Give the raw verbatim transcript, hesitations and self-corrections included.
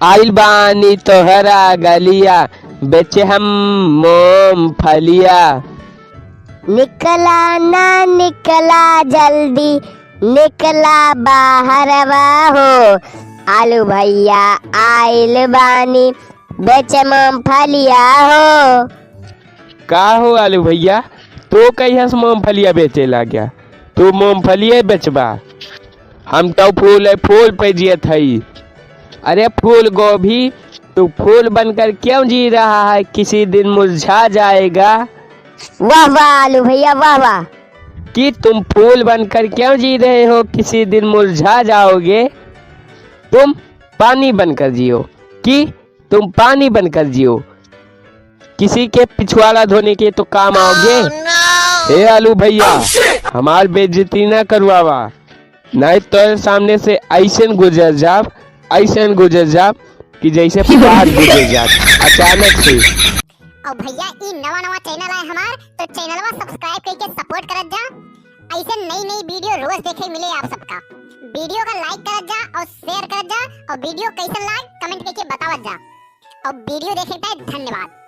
आइल बानी तोहरा गलिया, बेचे हम मूंगफलिया। निकला ना निकला जल्दी, निकला बाहरवा हो। आलू भैया आइल बानी, बेचे मूंगफलिया हो। का हो आलू भैया, तू कहिया से मूंगफलिया बेचे लाग्या? तू मूंगफलिया बेचबा? हम तो फूल है, फूल पे जियत हई। अरे फूल गोभी, तू फूल बनकर क्यों जी रहा है, किसी दिन मुरझा जाएगा। वाह वाह आलू भैया, वाह वाह। कि तुम फूल बनकर क्यों जी रहे हो, किसी दिन मुरझा जाओगे। तुम पानी बनकर जियो, कि तुम पानी बनकर जियो, किसी के पिछवाड़ा धोने के तो काम आओगे। हे आलू भैया, हमार बेइज्जती ना करवावा, नहीं तो सामने से ऐसन गुजर जाब, ऐसन गुजर जाब कि जैसे बाढ़ गुजर जात अचानक से। और भैया, ई नवा नवा चैनल है हमार, तो चैनलवा सब्सक्राइब करके सपोर्ट करत जा। ऐसे नई नई वीडियो रोज देखे मिले आप सबका। वीडियो का लाइक करत जा और शेयर करत जा, और वीडियो कैसन लाग कमेंट करके बतावत जा। और वीडियो देखे के धन्यवाद।